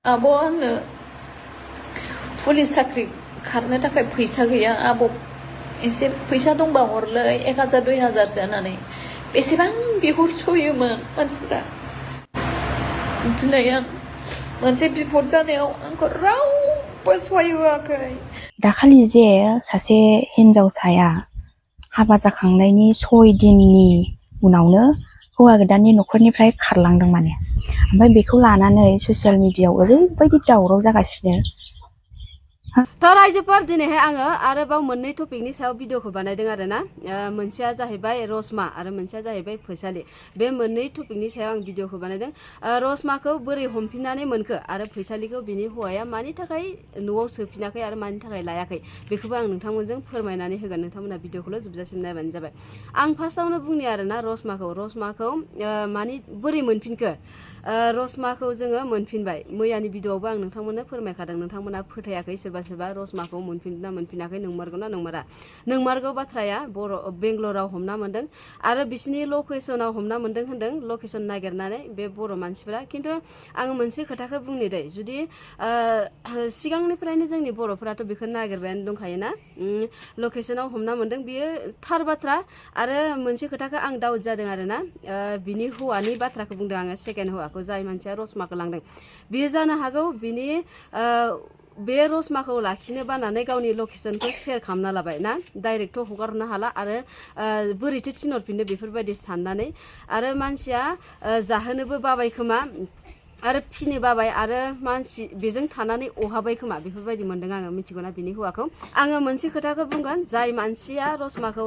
आब' आंनो पुलिस साख्रि खारनो थाखाय फैसा गैया आब' एसे फैसा दंबा हरलै 1000 2000 होननानै बेसेबां बिहरसयोमोन मानसिफ्रा। दिनै आं मोनसे बिपद जानायाव आंखौ रावबो सहाय होआखै। दाखालि जे सासे हिनजावसाया हाबा जाखांनायनि 6 दिननि उनावनो हौवा गोदाननि न'खरनिफ्राय खारलांदों माने। ओमफ्राय बेखौ लानानै ससियेल मिडियायाव ओरैबायदि दावराव जागासिनो। थ' रायजोफोर दिनैहाय आङो आरोबाव मोननै टपिकनि सायाव भिडिअखौ बानायदों आरोना। मोनसेया जाहैबाय रसमा आरो मोनसेया जाहैबाय फैसालि। बे मोननै टपिकनि सायाव आं भिडिअखौ बानायदों। रसमाखौ बोरै हमफिननानै मोनखो आरो फैसालिखौ बिनि हौवाया मानि थाखाय न'आव सोफिनाखै आरो मानि थाखाय लायाखै बेखौबो आं नोंथांमोनजों फोरमायनानै होगोन। नोंथांमोना भिडिअखौल' जोबजासिम नायबानो जाबाय। आं फार्स्टआवनो बुंनि आरोना रसमाखौ मानि बोरै मोनफिनखो। रसमाखौ जोङो मोनफिनबाय। मैयानि भिडिअआवबो आं नोंथांमोननो फोरमायखादों। नोंथांमोना फोथायाखै सोरबा रसमाखौ मोनफिनदोंना मोनफिनाखै नंमारगौ ना नंमारा। नंमारगौ बाथ्राया बेंगलराव हमना मोनदों आरो बिसिनि लकेसनाव हमना मोनदों होनदों। लकेसन नागिरनानै बे बर' मानसिफोरा। खिन्थु आं मोनसे खोथाखौ बुंनि दै, जुदि सिगांनिफ्रायनो जोंनि बर'फोराथ' बेखौ नागिरबायानो दंखायोना। लकेसनाव हमना मोनदों बियो थार बाथ्रा। आरो मोनसे खोथाखौ आं डाउट जादों आरोना, बिनि हौवानि बाथ्राखौ बुंदों आङो। सेकेन्ड हौवाखौ जाय मानसिया रसमाखौ लांदों बियो जानो हागौ बिनि बे रसमाखौ लाखिनो बानानै गावनि लकेसनखौ सेयार खालामना लाबाय ना। डाइरेक्टथ' हगारनो हाला आरो बोरैथो थिनहरफिननो बेफोरबायदि साननानै। आरो मानसिया जाहोनोबो बाबाय खोमा आरो फिनो बाबाय आरो मानसि बेजों थानानै अहाबाय खोमा बेफोरबायदि मोनदों आङो। मिथिगौना बिनि हौवाखौ। आङो मोनसे खोथाखौ बुंगोन, जाय मानसिया रसमाखौ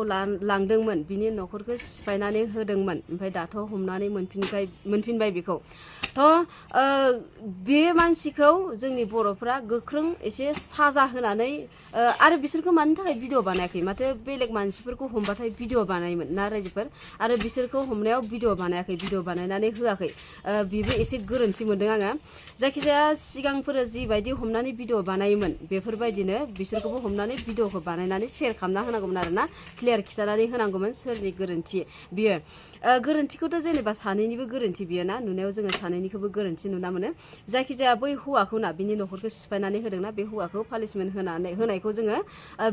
लांदोंमोन बिनि न'खरखौ सिफायनानै होदोंमोन। ओमफ्राय दाथ' हमनानै मोनफिनबाय बेखौ। थ' बे मानसिखौ जोंनि बर'फ्रा गोख्रों एसे साजा होनानै आरो बिसोरखौ मानि थाखाय भिडिअ बानायाखै। माथो बेलेग मानसिफोरखौ हमबाथाय भिडिअ बानायोमोन ना रायजोफोर। आरो बिसोरखौ हमनायाव भिडिअ बानायाखै, भिडिअ बानायनानै होआखै। बेबो एसे गोरोन्थि मोनदों आङो। जायखिजाया सिगांफोर जिबायदि हमनानै भिडिअ बानायोमोन बेफोरबायदिनो बिसोरखौबो हमनानै भिडिअखौ बानायनानै सेयार खालामना होनांगौमोन आरोना। क्लियार खिन्थानानै होनांगौमोन सोरनि गोरोन्थि बियो। गोरोन्थिखौथ' जेनेबा सानैनिबो गोरोन्थि बियो ना। नुनायाव जोङो सानैनिखौबो गोरोन्थि नुना मोनो। जायखिजाया बै हौवाखौ ना बिनि न'खरखौ सिफायनानै होदोंना, बे हौवाखौ पानिसमेन्ट होनायखौ जोङो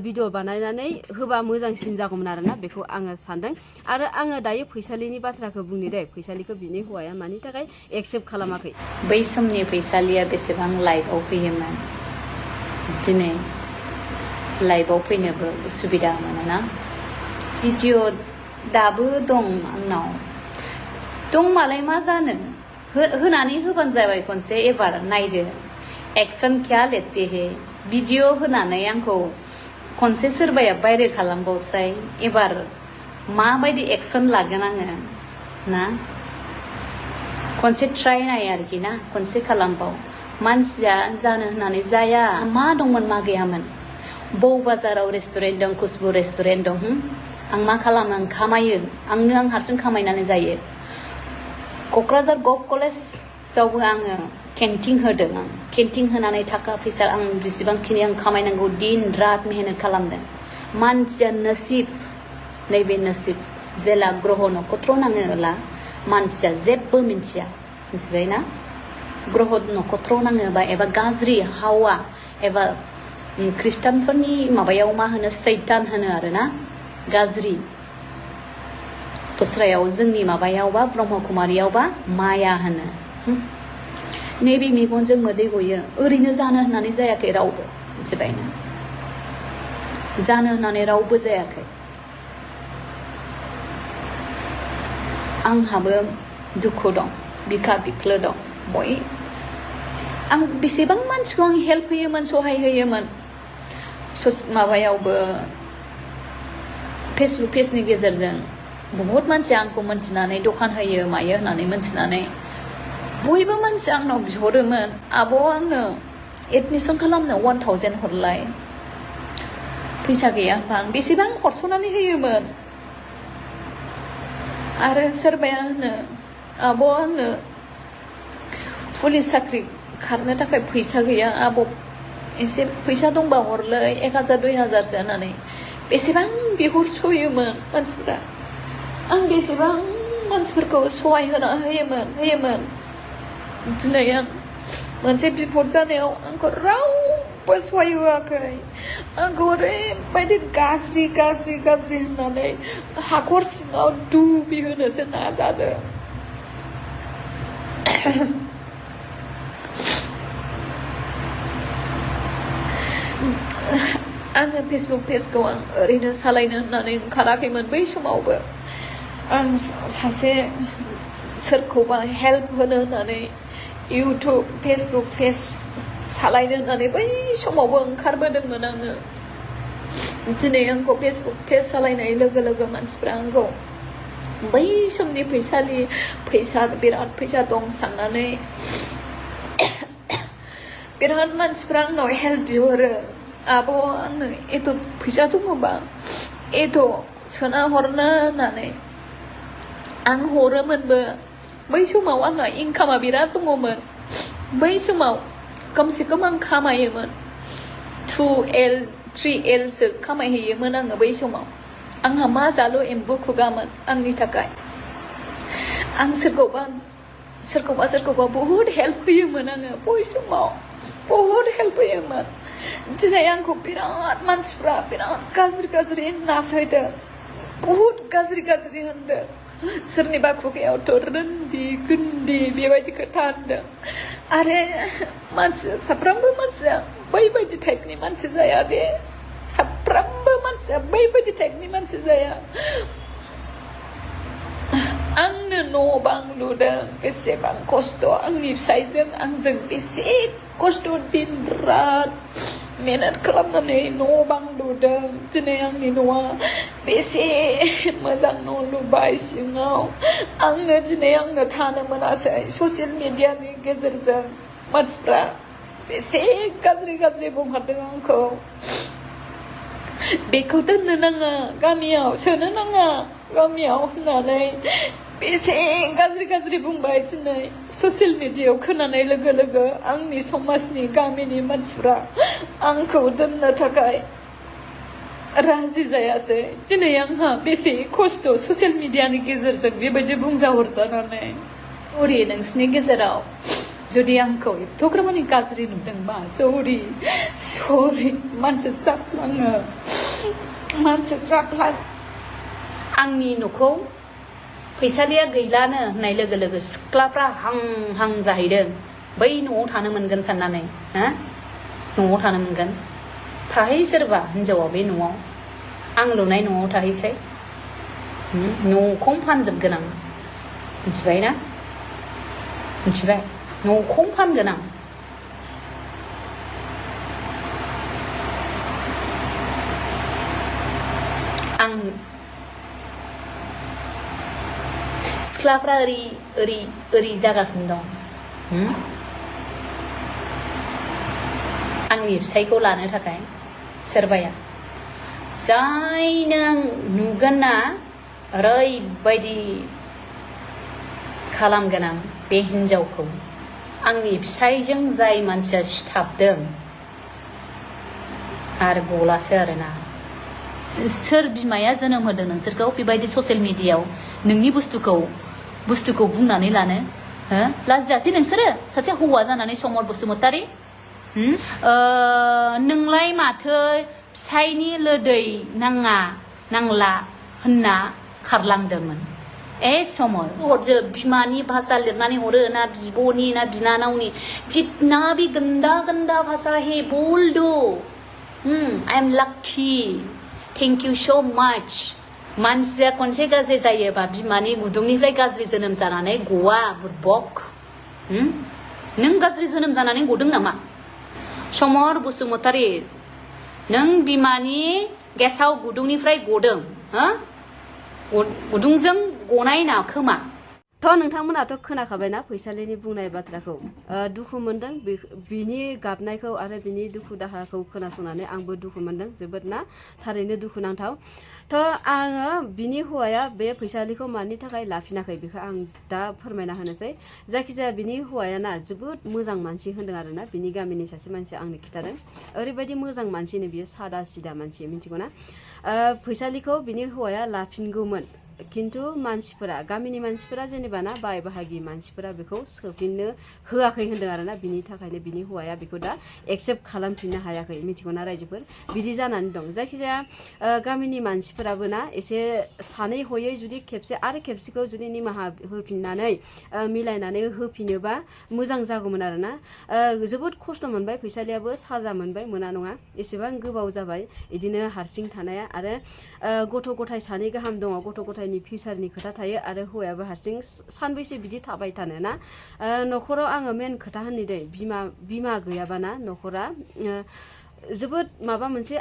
भिडिअ बानायनानै होबा मोजांसिन जागौमोन आरोना। बेखौ आङो सानदों। आरो आङो दायो फैसालिनि बाथ्राखौ बुंनि दे। फैसालिखौ बिनि हौवाया मानि थाखाय एक्सेप्ट खालामाखै। बै समनि फैसालिया बेसेबां लाइफआव फैयोमोन, दिनै लाइफआव फैनोबो उसुबिदा मोनोना। भिडिअ दाबो दं आंनाव। दंबालाय मा जानो, होनानै होबानो जाबाय खनसे। एबार नायदो एक्सन क्या लेते है। भिडिअ होनानै आंखौ खनसे सोरबाया भाइरेल खालामबावसाय। एबार माबायदि एक्सन लागोन आङो ना। खनसे ट्राइ नाय आरोखि ना, खनसे खालामबाव। मानसिया जानो होननानै जाया। मा दंमोन मा गैयामोन। बौ बाजाराव रेस्टुरेन्ट दं, खुसबु रेस्टुरेन्ट दं। आं मा खालामो, आं खामायो। आं हारसिं खामायनानै जायो। क'क्राझार गभ कलेजावबो आङो केन्टिन होदों। आं केन्टिन होनानै थाखा फैसा आं बेसेबांखिनि आं खामायनांगौ दिन रात मेहनत खालामदों। मानसिया नसिब, नैबे नसिब जेला ग्रह नक्षत्र नाङोला मानसिया जेबो मिन्थिया। मिथिबाय ना। ग्रह नक्षत्र नाङोबा एबा गाज्रि हावा एबा ख्रिस्टानफोरनि माबायाव मा होनो सैतान होनो आरोना, गाज्रि। दस्रायाव जोंनि माबायावबा ब्रह्म कुमारियावबा माया होनो। नैबे मेगनजों मोदै गयो। ओरैनो जानो होननानै जायाखै रावबो। मिथिबाय ना। जानो होननानै रावबो जायाखै। आंहाबो दुखु दं, बिखा बिख्लो दं। आं बेसेबां मानसिखौ आं हेल्प होयोमोन, सहाय होयोमोन। माबायावबो फेसबुक पेजनि गेजेरजों बहुत मानसि आंखौ मोनथिनानै दखान होयो मायो होननानै मोनथिनानै बयबो मानसि आंनाव बिहरोमोन। आब' आंनो एडमिसन खालामनो 1000 हरलाय। फैसा गैया होनबा आं बेसेबां हरस'नानै होयोमोन। आरो सोरबाया होनो, आब' आंनो पुलिस साख्रि खारनो थाखाय फैसा गैया आब' एसे फैसा दंबा हरलै 1000 2000 होननानै बेसेबां बिहरसयोमोन मानसिफ्रा। आं बेसेबां मानसिफोरखौ सहाय होयोमोन। दिनै आं मोनसे बिपद जानायाव आंखौ रावबो सहाय होआखै आंखौ ओरैबायदि गाज्रि गाज्रि गाज्रि होननानै हाखर सिङाव दुबिहोनोसो नाजादों आङो फेसबुक पेजखौ आं ओरैनो सालायनो होननानै ओंखाराखैमोन बै समावबो आं सासे सोरखौबा हेल्प होनो होननानै इउटुब फेसबुक पेज सालायनो होननानै बै समावबो ओंखारबोदोंमोन आङो दिनै आंखौ फेसबुक पेज सालायनाय लोगो लोगो मानसिफ्रा आंखौ बै समनि फैसा बिराद फैसा दं साननानै बिराद मानसिफ्रा आंनाव हेल्प बिहरो आब' आंनो एथ' फैसा दङबा एथ' सोना हरनो होननानै आं हरोमोनबो बै समाव आंहा इनकामा बिराद दङमोन बै समाव कमसे कम आं खामायोमोन 2L 3L सो खामायहैयोमोन आङो बै समाव आंहा मा जालु एम्बु खुगामोन आंनि थाखाय आं सोरखौबा बहुद हेल्प होयोमोन आङो बै समाव बहुद हेल्प होयोमोन दिनै आंखौ बिराद मानसिफ्रा बिराद गाज्रि नासयदों बहुद गाज्रि होनदों सोरनिबा खुगायावथ' रोन्दि गुन्दि बेबायदि खोथा होनदों आरो साफ्रोमबो मानसिया बैबायदि टाइपनि मानसि जाया दे साफ्रोमबो मानसिया बैबायदि टाइपनि मानसि जाया आंनो न' बां लुदों बेसेबां खस्थ' आंनि फिसायजों आंजों बेसे खस्थ' दिन रात मेहनत खालामनानै न' बां लुदों दिनै आंनि न'आ बेसे मोजां न' लुबाय सिङाव आंनो थानो मोनासै ससियेल मिडियानि गेजेरजों मानसिफ्रा बेसे गाज्रि बुंहरदों आंखौ बेखौ दोननो नाङा गामियाव सोनो नाङा गामियाव होननानै बेसे गाज्रि बुंबाय दिनै ससियेल मिडियायाव खोनानाय लोगो लोगो आंनि समाजनि गामिनि मानसिफ्रा आंखौ दोननो थाखाय राजि जायासै दिनै आंहा बेसे खस्थ' ससियेल मिडियानि गेजेरजों बेबायदि बुंजाहरजानानै सरि नोंसिनि गेजेराव जुदि आंखौ एथ'ग्रामानि गाज्रि नुदोंबा सरि मानसि जाफ्लाङो आंनि न'खौ फैसालिया गैलानो होननाय लोगो लोगो सिख्लाफ्रा हां जाहैदों बै न'आव थानो मोनगोन साननानै न'आव थानो मोनगोन थाहै सोरबा हिनजावा बे न'आव आं लुनाय न'आव थाहैसै न'खौनो फानजोबगोन आं मिथिबाय न'खौनो फानगोन आं सिख्लाफ्रा ओरै जागासिनो दं आंनि फिसायखौ लानो थाखाय सोरबाया जाय नों नुगोन ना ओरैबायदि खालामगोन आं बे हिनजावखौ आंनि फिसायजों जाय मानसिया सिथाबदों आरो गलासो आरोना सोर बिमाया जोनोम होदों नोंसोरखौ बेबायदि ससियेल मिडियायाव नोंनि बुस्थुखौ बुंनानै लानो लाजियासै नोंसोरो सासे हौवा जानानै समर बसुमतारी नोंलाय माथो फिसायनि लोदै नांला होनना खारलांदोंमोन समर हरजो बिमानि भाषा लिरनानै हरो ना बिब'नि ना बिनानावनि जितना भी गंदा भाषा है बोल दो I am lucky thank you so much मानसिया खनसे गाज्रि जायोबा बिमानि गुदुंनिफ्राय गाज्रि जोनोम जानानै गवा बुरबक नों गाज्रि जोनोम जानानै गदों नामा समर बसुमतारी नों बिमानि गेसाव गुदुंनिफ्राय गदों गुदुंजों गनाय ना खोमा थ' नोंथांमोनाथ' खोनाखाबायना फैसालिनि बुंनाय बाथ्राखौ दुखु मोनदों बिनि गाबनायखौ आरो बिनि दुखु दाहाखौ खोनासंनानै आंबो दुखु मोनदों जोबोद ना थारैनो दुखुनांथाव थ' आङो बिनि हौवाया बे फैसालिखौ मानि थाखाय लाफिनाखै बेखौ आं दा फोरमायना होनोसै जायखिजाया बिनि हौवाया ना जोबोद मोजां मानसि होनदों आरोना बिनि गामिनि सासे मानसिया आंनो खिथादों ओरैबायदि मोजां मानसिनो बियो सादा सिदा मानसि मिथिगौ ना फैसालिखौ बिनि हौवाया लाफिनगौमोन खिन्थु मानसिफोरा गामिनि मानसिफोरा जेनेबा ना बाय बाहागि मानसिफोरा बेखौ सोफिननो होआखै होनदों आरोना बिनि थाखायनो बिनि हौवाया बेखौ दा एक्सेप्ट खालामफिननो हायाखै मिथिगौना रायजोफोर बिदि जानानै दं जायखिजाया गामिनि मानसिफोराबो ना एसे सानै हयै जुदि खेबसे आरो खेबसेखौ जुदि निमाहा होफिननानै मिलायनानै होफिनोबा मोजां जागौमोन आरोना जोबोद खस्थ' मोनबाय फैसालियाबो साजा मोनबाय मोना नङा एसेबां गोबाव जाबाय इदिनो हारसिं थानाया आरो गथ' गथाय सानै गाहाम दङ गथ' गथायनि फिउचारनि खोथा थायो आरो हौवायाबो हारसिं सानबैसे बिदि थाबाय थानो ना न'खराव आङो मेन खोथा होननि दै बिमा गैयाबाना न'खरा जोबोद माबा मोनसे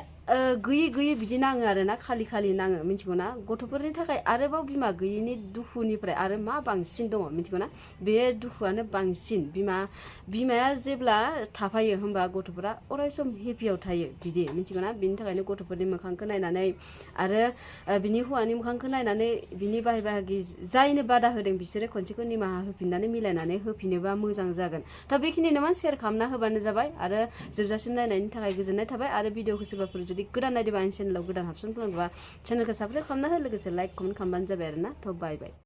गैयै बिदि नाङो आरोना खालि नाङो मिथिगौना गथ'फोरनि थाखाय आरोबाव बिमा गैयिनि दुखुनिफ्राय आरो मा बांसिन दङ मिथिगौना बे दुखुआनो बांसिन बिमाया जेब्ला थाफायो होमबा गथ'फोरा अरायसम हेपियाव थायो बिदि मिथिगौना बिनि थाखायनो गथ'फोरनि मोखांखौ नायनानै आरो बिनि हौवानि मोखांखौ नायनानै बिनि बाय बाहागि जायनो बादा होदों बिसोरो खनसेखौ निमाहा होफिननानै मिलायनानै होफिनोबा मोजां जागोन दा बेखिनिनोमोन शेयार खालामना होबानो जाबाय आरो जोबजासिम नायनायनि थाखाय गोजोननाय थाबाय आरो भिडिअखौ सोरबाफोर जुदि गोदान नायदोंबा आंनि चेनेलाव गोदान हाबसनफ्लांबा चेनेलखौ साबस्क्राइब खालामना हो लोगोसे लाइक कमेन्ट खालामबानो जाबाय आरोना थ' बाय